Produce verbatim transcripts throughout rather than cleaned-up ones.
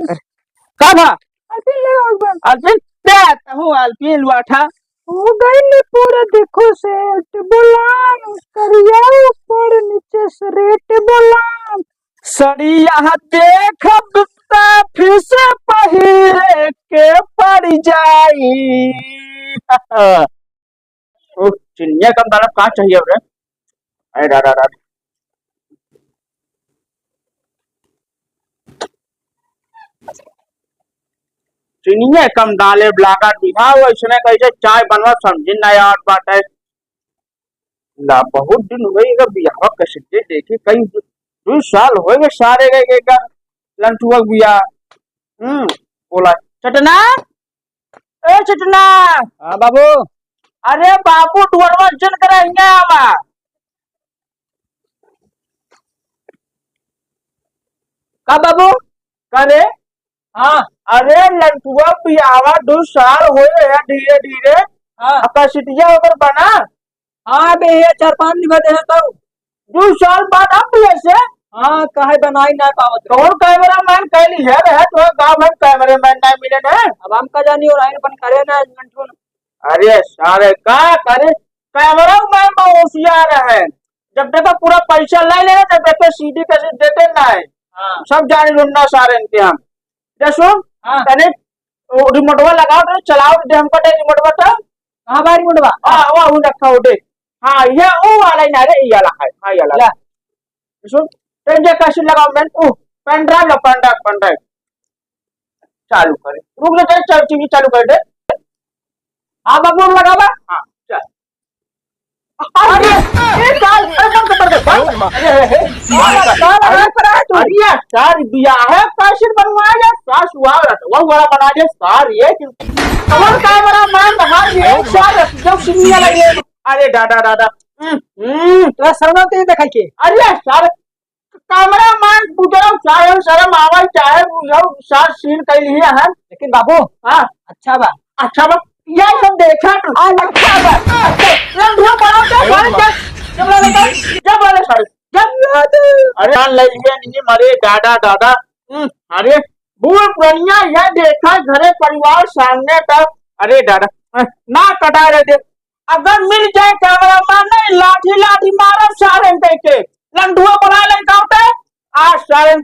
का भा? आलपिन लगाओ एक बार। आलपिन? बे, तहूँ आलपिन लुआठा। हो गई ने पूरा देखो सेट, बोलाम करिया ऊपर नीचे से रेट बोलाम। सड़िया देखब त फिर से पहिरे के पड़ जाई। ओ, चिनिया कम डालब, का चाहिए रे? अरे रा, रा, रा। चिनिया कम डाले, लागत बिहाव, ऐसने कैसे चाय बनवा, समझी ना यार बात है। ला, बहुत दिन हो गई, एकर बियाहवा कैसे दे देखी, कई दु, दु साल हो गए सारे के, के, के लंटुआ के बियाह। हम्म, बोला, चटना, ए चटना। हाँ बाबू। अरे बाबू, डुअरवा जन करा हियाँ आवा। का बाबू? का रे? हाँ। अरे लंटुआ बियाहवा दु साल हो गया धीरे धीरे। हाँ। अब कैसेटिया ओकर बना? हाँ बे, ये चार पाँच दिन बाद है तो। दु साल बाद अब भी ऐसे? हाँ, काहे बनाई ना पावत रहे। कौन कैमरामैन कैली है रे? तो गाँव में कैमरामैन ना मिले ना। अब हम का जानी और आइन अपन करे ना लंटू। अरे सारे का करे? कैमरामैन बहुत होशियार है। जब देखो पूरा पैसा ले ले, जब देखो सीडी कैसेट देते ना है। हाँ। सब जानी ढूंढना सारे इनके हम। जा सुन, हाँ। तने वो रिमोटवा लगाओ तो चलाओ दे हमको दे रिमोटवा तो। कहाँ बा रिमोटवा? हाँ, वो हूँ रखा हो दे। हाँ, ये वो वाला ही ना रे, ये वाला है। हाँ, ये वाला। ला। सुन, तेरे कैसे लगाओ मैं, ओ, पेन ड्राइव ला, पेन ड्राइव, पेन ड्राइव। चालू करे। रुक जा, चल, चल, टीवी चालू कर दे। हाँ, बाबू, लगावा। हाँ, चल। अरे, ए, साल, ए, बंद कर, बंद कर, बंद कर। अरे, अरे, अरे, साल, अरे, अरे, अरे, तू। अरे, यार, साल, बियाह है, कैसे बनवाया, यार, साल, सुहाग रात, वो वाला बना दे, साल, ये क्यों? कौन कैमरामैन, हाल, ये, साल, जब सुनिए लगे। अरे, दादा, दादा। हम्म, हम्म। तोरा सरना तो ये देखाई के। अरे, साल, कैमरामैन बुजरौ चाहे शर्म आवै, चाहे बुझौ, सार सीन कइ लिए हैं। लेकिन बाबू, हाँ। अच्छा बा। अच्छा बा। ये सब देखा तू। आ, अच्छा बा। अच्छा, ये ढूंढ पड़ा तो अरे सारे बाप। जब, जब वाले का, जब वाले सारे, जब अरे जान ले लिए नहीं, मरे दादा, दादा। हम्म, अरे, बूढ़ पुरनिया ये देखा घरे परिवार सामने तक। अरे दादा, ना कटा रहे दे। अगर मिल जाए कैमरामैन, नहीं, लाठी, लाठी मारब सारे कह के। लंडुआ बुला ले गाँव पे, आज सारे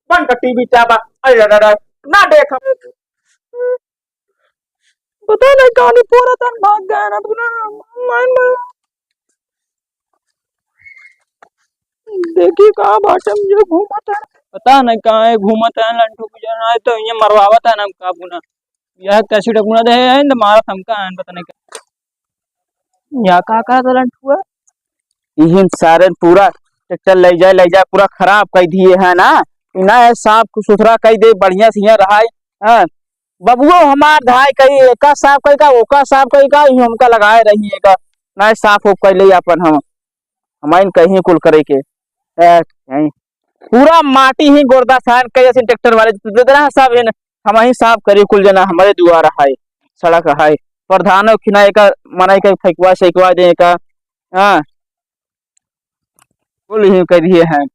बंद कर टीवी चाबा। अरे, अरे, अरे, ना देख। पता नहीं कहानी पूरा तन भाग गया ना, पूरा माइन में। देखी कहाँ बाटे, ये घूमत है। पता नहीं कहाँ है, घूमत है, लंडू गुजर आए तो ये मरवावत है ना, का बुना। यह कैसे डगुना दे है, तो मारा थमका है, पता नहीं क्या। या का का करंट हुआ? इहिन सारे पूरा ट्रैक्टर ले जाए, ले जाए, पूरा खराब कर दिए है ना। ना है, साफ सुथरा कर दे, बढ़िया से यहाँ रहाई। हाँ, बबुओ हमार धाय कही, एका साफ कही का, ओका साफ कही का, ई हमका लगाए रही है का। ना है, साफ उफ कर ले अपन हम, हमाइन कहीं कुल करे के। ए, कहीं पूरा माटी ही गोरदा सान कई असिन ट्रैक्टर वाले दे दे रहा सब इन, हम ही साफ करी कुल जना हमरे दुआर है, सड़क है, प्रधानो खिना एका मनाई के फेंकवा सेकवा दे एका, हाँ, कुल ही कर दिए हैं।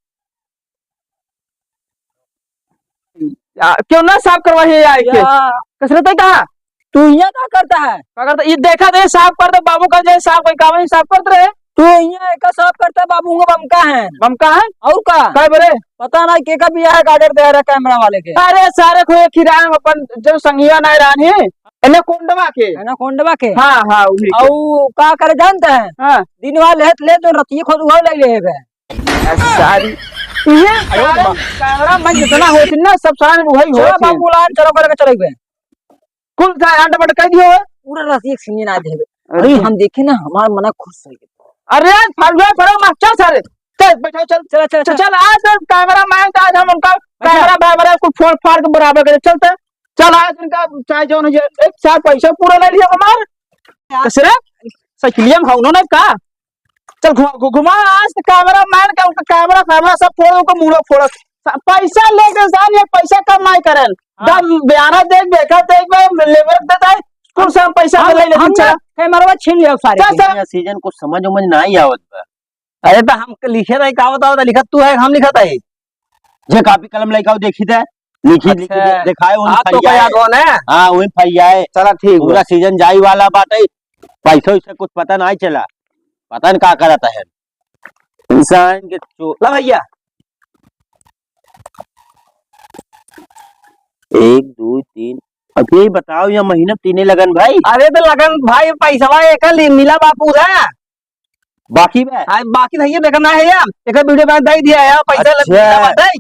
आ, क्यों ना साफ करवा है आए के? या। कसरत है कहाँ? तू यहाँ का करता है? का करता? ये देखा दे, साफ करता, बाबू का जाए साफ, कोई काम ही साफ करते रहे। तू यहाँ का साफ करता है, बाबू का बमका है। बमका है? और का? काय बरे? पता नहीं के का बियाह का ऑर्डर दे रहा कैमरा वाले के। अरे सारे को एक ही राम अपन जो संगिया ना रानी, एनाकोंडवा के। एनाकोंडवा के? हाँ, हाँ, उन्हीं के। और का करे जानते हैं? हाँ। दिन वाले है, ले जो रतिये खुद उहो ले ले है। आ, सारी। ये सारे कैमरा में जितना होत ना, सब सारे वही चलो होत हैं। बाबू लान, चलो करके चले गए। कुल था अंड बंड कह दियो है। पूरा रस्सी एक सीने ना देवे। अरे। अरे हम देखे ना, हमार मना खुश हो गया। अरे फालतू है, पढ़ो मास्टर सारे। चल बैठो, चल। चलो, चलो, चल, चलो। चल, आज तो कैमरा मैन तो आज हम उनका बैठो। कैमरा वैमरा को फोड़ फाड़ के बराबर करे। चलते। चल आज इनका चाहे जो नहीं है, एक साथ पैसा पूरा ले लिया हमार। यार। तो सिर्फ साइकिलिया में हम उन्होंने कहा, चल घुमा, घु-, घुमा आज तो कैमरा मैन का, उनका कैमरा फैमरा सब फोड़, उनको मुंडो फोड़। सा-, पैसा लेके सार ये पैसा कम नहीं करें। हाँ। दम बयाना देख, देखा देख, मैं लेबर देता है, कुल से हम पैसा हम, ले लेते हम चला। ना कैमरवा छीन लिया सारे चल, के। चल। ये सीजन कुछ समझ उमझ ना ही आवत बा। अरे तो हम लिखे नहीं का आवत, आवत लिखत तू है, हम लिखत है। जे कापी कलम लेके आओ, देखी दे। लिखी, लिखी अच्छा। दे-, देखाए, वही हाँ, तो फरियाए। का याद हो ना? हाँ, वही फरियाए। चला, ठीक पूरा बा। सीजन जाई वाला बाटे, पैसा वैसा कुछ पता नहीं चला, पता नहीं का करत है। इंसान के चो-, ला भैया। एक, दो, तीन। अब यही बताओ, यह महीना तीने लगन भाई? अरे तो लगन भाई, पैसवा एक मिला बा पूरा। बाकी बा? हाँ, बाकी नहीं है, देखना है यार। एक वीडियो बना दे दिया यार, पैसा लग अच्छा। मिला बाटे।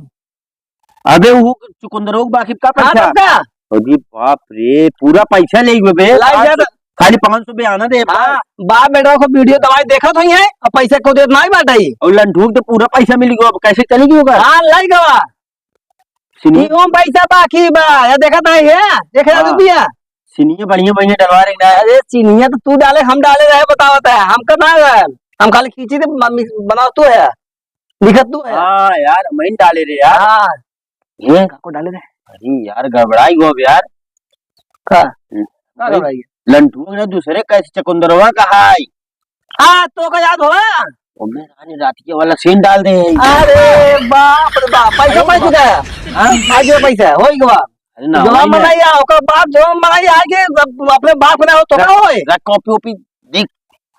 अबे वो चुकंदरो के बाकी का हाँ, पैसा? तब का? अरे बाप रे, पूरा पैसा ले गए बे। लाई जा तो। खाली पाँच सौ बे आना दे। हाँ, बाप बेटा को वीडियो दवाई देखत होई है, अब पैसा को देत नहीं बाटे। और लंठू के तो पूरा पैसा मिल गया, अब कैसे चली गई होगा? हाँ, लाई गवा। सिनिया इहो पैसा बाकी बा, या देखत नहीं है, देखे ना हाँ। रुपया। सिनिया बढ़िया बढ़िया डलवा रही ना। अरे सिनिया तो तू डाले, हम डाले रहे, बतावत है, हमका ना रहे। हम खाली खींची थे, मम्मी बनावत तू है, लिखत तू है। हाँ यार, हम ही डाले रे यार। हाँ। ये काको डाले रे? अरे यार, गड़बड़ाई गो अब यार। का? हम्म। का गड़बड़ाई? लंटुआ ना दूसरे कैसे चकुंदरवा का हाय। हाँ, तो का याद होला? ओ मैं रानी रात के वाला सीन डाल दे है। अरे बाप रे बाप, पैसा अरे पाई चुका है। हाँ? आ गया पैसा, हो ही गवा। अरे ना, जवाब भाई, मनाई आ, ओकर बाप जवाब मनाई आ के जब अपने बाप के ना हो तो का होए? रख कॉपी ओपी देख।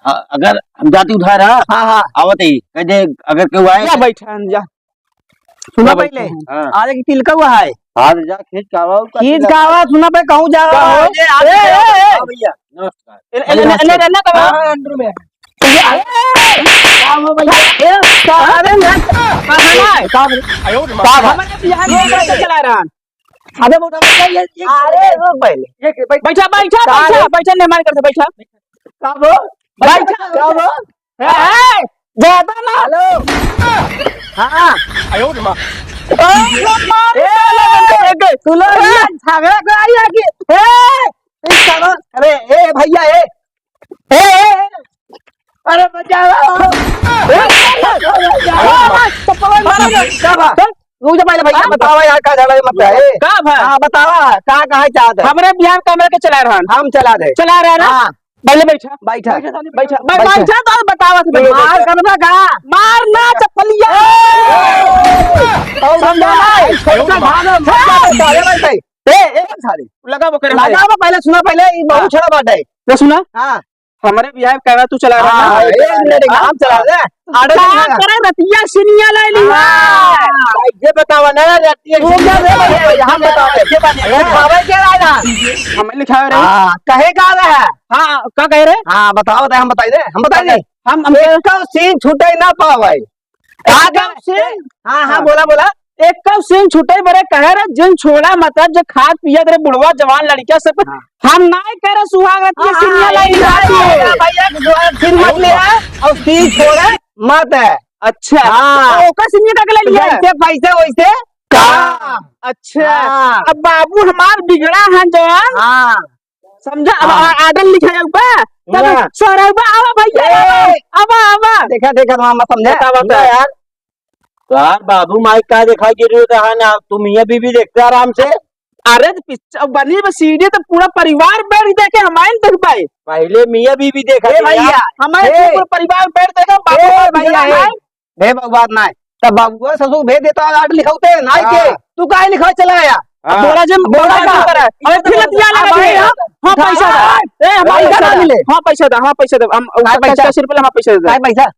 हाँ, अगर हम जाती उधार, हाँ? हाँ, हाँ। आवत ही, कह दे, अगर केहू आए क्या तो बैठा है, जा। सुना क्या पहले, बैठा है? हाँ। आज एक तिलका हुआ है। आज जा, खींच का आवा, उसका खींच तिलका का आवा, सुना पे कहूँ जा का रहा हो? है। ए, ए, ए, ए। हाँ भैया, नमस्कार। ए, ए, ए, ए, ए, ए, हाँ, अंदर में। ए, ए, ए, का हो भैया? ए, का, अरे, ना, कहाँ ना है? का, का, हमारे बिहार में कैसे चला रहा है? अबे मोटा मोटा ये, ये अरे रुक पहले। ये, ये, बैठ, बैठा, बैठा, का बैठा, रे? बैठा, नहीं मार करते, बैठा। का बोल? बैठा, का बोल? ए, ए, ज्यादा ना। हेलो। हाँ। आयो रे माँ। ए, ए, ए, ए, तू लोग ये झगड़ा कराई है कि? ए, इस तरह, अरे, ए, भैया, ए। ए, ए, ए। अरे, बचाओ। ए, चप्पल मारो। क्या बात? चल। रुक जा पहले भैया, हाँ? बतावा यार, का झगड़ा मत है? का भा? हाँ, बतावा, का कहा चाहत है? हमरे बिहार कैमरा के चला रहन। हम चला दे। चला रहे ना? हाँ। पहले बैठा। बैठा। बैठा, बैठा। बै-, बैठा। बैठा तो बतावा तू। बैठा। मार करबा का? मार ना चप्पलिया। और समझा ना? छोटा भागो, मत जाओ, सारे बैठे। ए, ए, सारे। लगा वो करे लगा भाई। वो पहले सुना, पहले ये बहुत हाँ। छोड़ा बात है। तो सुना? हाँ। हमरे बिहार कैमरा तू चला रहा हाँ, है। एक मिनट, एक हाँ? काम चला रहा है। आडर का लिखा। करे रतिया सिनिया ले लिया। हाँ, ये बतावा ना, रतिया तू सिनिया क्या ले लिया। रे? हम बताते हैं। ये बात है। अरे, बाबा क्या लाया? हमें लिखा है रे। हाँ, कहे का रहा है? हाँ, का कहे रे? हाँ, बताओ, बताओ, हम बताई दे, हम बताई दे। हम, हम एक का सीन छूटे ना पावे। का एकदम का से हाँ, हाँ, हाँ। बोला, बोला। एक कब सीन छूटे बरे कहे रे, जिन छोड़ा मतलब जो खात पियत रे बुढ़वा जवान लड़किया सब, हाँ। हम नाय करे सुहाग रतिया हाँ, सिनिया हाँ, लाई ये बात है। भैया, फिर मत ले आ, और सीन छोड़े मत है। अच्छा, हाँ। तो ओकर सिनिया का के ले लिया? जैसे पैसे वैसे काम। अच्छा, हाँ। अब बाबू हमार बिगड़ा है जवान। हाँ। समझा? अब हाँ। आ-, आडर लिखा जाऊ बा? तब हाँ। सौरभ बा, आवा भैया, ए! आवा, आवा, आवा। देखा, देखा, वहाँ मत समझे। बता, बता। ना यार। तो यार, बाबू माई का देखा गिर रहा है ना, तुम ये बीबी देखते आराम से। अरे, तो पिक्चर बनी बस सीढ़ी तो पूरा परिवार बैठ देखे, हमारे देख पाए। पहले मियाँ बीबी देखा ए थी भैया, यार। हमारे ए! पूरा परिवार बैठ देखे, बाबू ए माई भैया, देखा ए! है। ए बाबू, बात ना है। तब बाबुआ ससुर भेज देता, आडर लिखौते, नाई के। हाँ। तू काहे लिखा चला आया? हाँ। बोला जे बोला बोला का? का? अबे फिर लतिया लगा भाई, दिया। हाँ, हाँ, पैसा दे। हाँ, ए, हमार पैसा पैसा ना दे। मिले। हाँ, पैसा दे, हाँ, पैसा दे। हम, काय पैसा? पचास रुपया हमार पैसा दे। काय पैसा?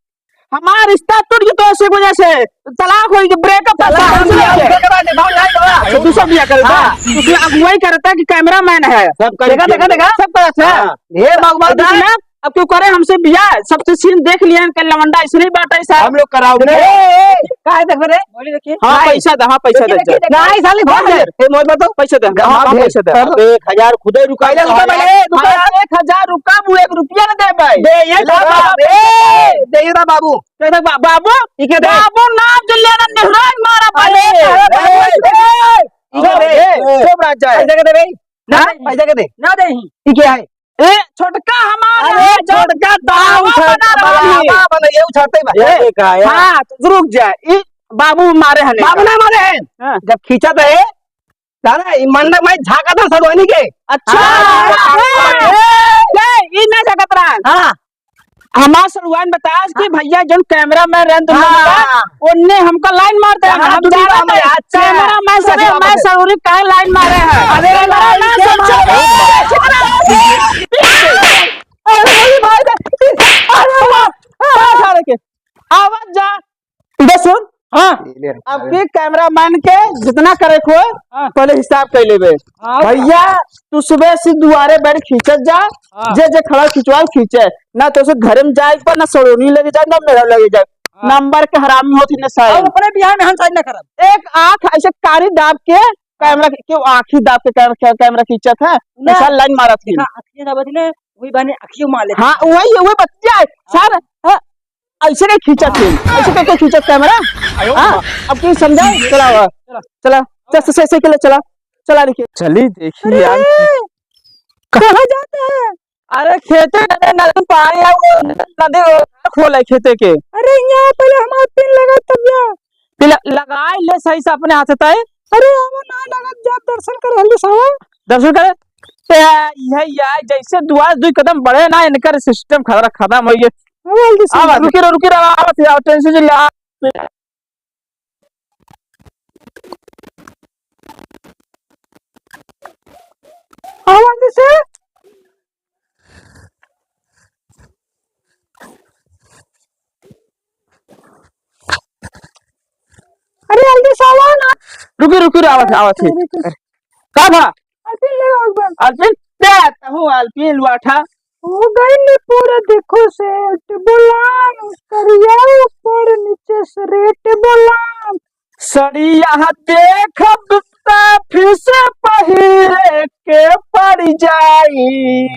हमार रिश्ता टूट गया तो ऐसे वजह से, तलाक हो गया, breakup तलाक पैसा हो गया, हमसे। Breakup हो गया, भाग जाए तो। अच्छा, दूसरा बियाह कर दे। हाँ। उसमें अगुवाई करता है कि cameraman है। सब कर देखा, देखा, देखा। सब कर अच्छा। हाँ। ए बाबू, बाबू, देखा? अब क्यों करे हमसे बियाह? सबसे सीन देख लिया इनके लवंडा, इसलिए बात है साहब। हम लोग कराओ। ए, ए, ए, काहे देख रहे? बोली देखिए। हाँ, नहीं। पैसा दे, हाँ, पैसा देखिए, दे, देखिए, जा। देखिए। नहीं, साली, बहुत देर। ए, मोर पर तो। पैसा दे, गमा हाँ, हाँ, भेड़। पैसा दे। अबे, एक हजार खुदे रुका पहले दे, रुका, हाँ, पहले, यार। रुका। हाँ, एक हजार रुका, वो एक रुपया ना दे भाई। दे, ये दे, बाबा, बाबा, ए, दे, ये ना बाबू। दे, दे, बा-, बाबू, ये क्या दे? बाबू नाम जो लेना, नेहराज मारा अरे, पहले। ए, ए, ए, ये दे, ए, ए, चुप रह जाए। पैसा के दे भाई? ना हाँ? दे। पैसा के दे? ना दे। ये क्या है? ए, छोटका हमार अरे, है, जो छोटका दाम बाबा उठा, बना रहा है। बाबा बना, ये उठाते ही बा। ये ए, देखा है। हाँ, तो रुक जा। ई बाबू मारे हने बाबू का। ना मारे हैं। हाँ। जब खींचा तो है, जाना है, ई मंडप में झाका था सड़वानी के। अच्छा। हाँ। ए, ए, ई ना झाकत रहा। हाँ। हमार सड़ुआइन बतास कि भइया जौन कैमरामैन रहन तुम लोग का, हाँ। उनने हमका लाइन मार दे। हाँ, हम तू भी जाना काम नहीं। है। अच्छा। कैमरामैन से अच्छा, मैं अच्छा। सड़ुआइन काहे लाइन मारे हैं? अरे, कैमरामैन लाइन से मार दे। अरे, भाई, अरे, भाई, अरे, भाई, अरे, भाई, आवाज जा। इधर सुन। हाँ। ये ले। अब के कैमरामैन के जितना करे को, हाँ। पहले हिसाब कर लेबे। हाँ। भइया, तू सुबह से दुआरे बैठ खींचत जा, हाँ। जे जे खड़ा खिंचवा खींचे, ना तो उसे घर में जाए पर, ना सड़ोनी लगे जाए, ना मेरा लगे जाए। हाँ। नंबर के हरामी होती ने सारे। और अपने बिहार में हम साइड ना करब। एक आँख ऐसे कारी दाब के कैमरा के, क्यों आँखी दाब के कैमरा, कै-, कैमरा खींचत है, ना। ऐसा लाइन मारत है। देखा, अखिए ना बदले, वही बने अखियों मार लेते हाँ, हैं। वही, वही बच्चा है। हाँ। सर, हाँ, ऐसे नहीं खींचत है, ऐसे तो, तो खींचत कैमरा। आयो हाँ, माँ। अब तू समझा? चला हुआ। चला। चला। चल, से, से, से के ले चला। चला, देखिए। चली, देखी अरे, यार। कहाँ जाते हैं? अरे, खेते में नदी पानी है, वो नदी खोले खेते के। अरे, यहाँ पहले हमारे पिन लगा तब जा। पिन ल-, लगाए ले सही से अपने हाथ से तय। अरे, आवा ना लगत जा, दर्शन कर हल्दी सावा। दर्शन करे? ए, यह, यह, जैसे दुआ दुई कदम बढ़े ना, इनकर सिस्टम खतरा खत्म हो गया। आवा हल्दी सावा। आवा, रुकी रहो, रुकी रहो, आवा, आवा, टेंशन ले, आ। आवा जल्दी से। अरे जल्दी से आवा ना। रुकी, रुकी, रुकी, आवत है, आवत है। अरे, रुकी। का भा? अल्पिन ले आओ एक बार। अल्पिन? दे, तहूँ अल्पिन लुआठा। हो गई नी पूरा देखो सेट बोलाम, करिया ऊपर नीचे से रेट बोलाम। सड़िया देखब त फिर से पहिरे के पड़ जाई।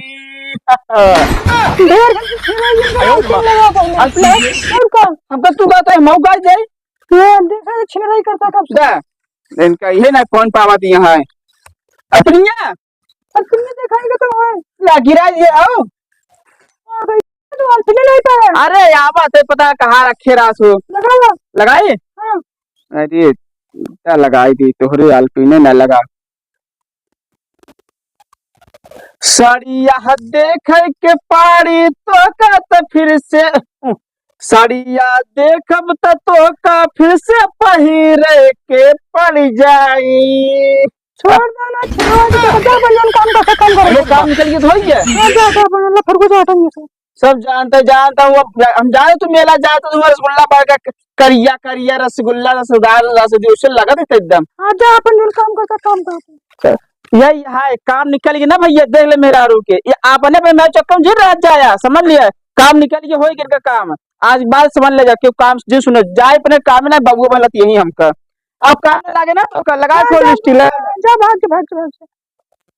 ढेर छिनराई लगा पहले। अल्पिन, और का? हमका तू कहता है, मऊ गाय जाई? हाँ, देखा छिनराई करता कब से। दे, इनका ये ना कौन पावा दिया है। अल्पिनिया। अल्पिनिया देखाएगा तो है। ला, गिरा ये, आओ। और भाई, तो अल्पिनिया नहीं पाया। अरे, आवा, ते पता कहाँ रखे रास हो। लगावा। लगाए? हाँ। अरे, इतना लगाई दी, तोहरे अल्पिने ना लगा। सड़िया देखे के पारी तो का त फिर से, सड़िया देखब त तो का फिर से पहिरे के पड़ जाई। छोड़ दो ना, छोड़ दो, जा अपन जौन काम करके काम करो। ये काम निकल गया तो हो गया। हाँ, जा, जा, अपन अल्लाह फरको जा, हटो यहाँ से। सब जानता, जानता हूँ, अब हम जाने तू मेला जाता तू रसगुल्ला बर्गर क-, करिया, करिया रसगुल्ला, रसदार, रस जूस लगा देते एकदम। हाँ, जा अपन जौन काम करके काम करो। यही है, काम निकल गया ना भैया, देख ले मेहरारू के। ये आपने पे मैं चक्कर में जिर रह जाया, समझ लिया? काम निकल गया, हो गया इनका काम। आज बात समझ ले जा, क्यों काम जे सुनो, जाए अपने काम में ना, बबुआ बनत यही हमका। अब काम में लागे ना, तो का लगा हाँ, खोल जा, स्टील है। जा, भाग के, भाग के, भाग के।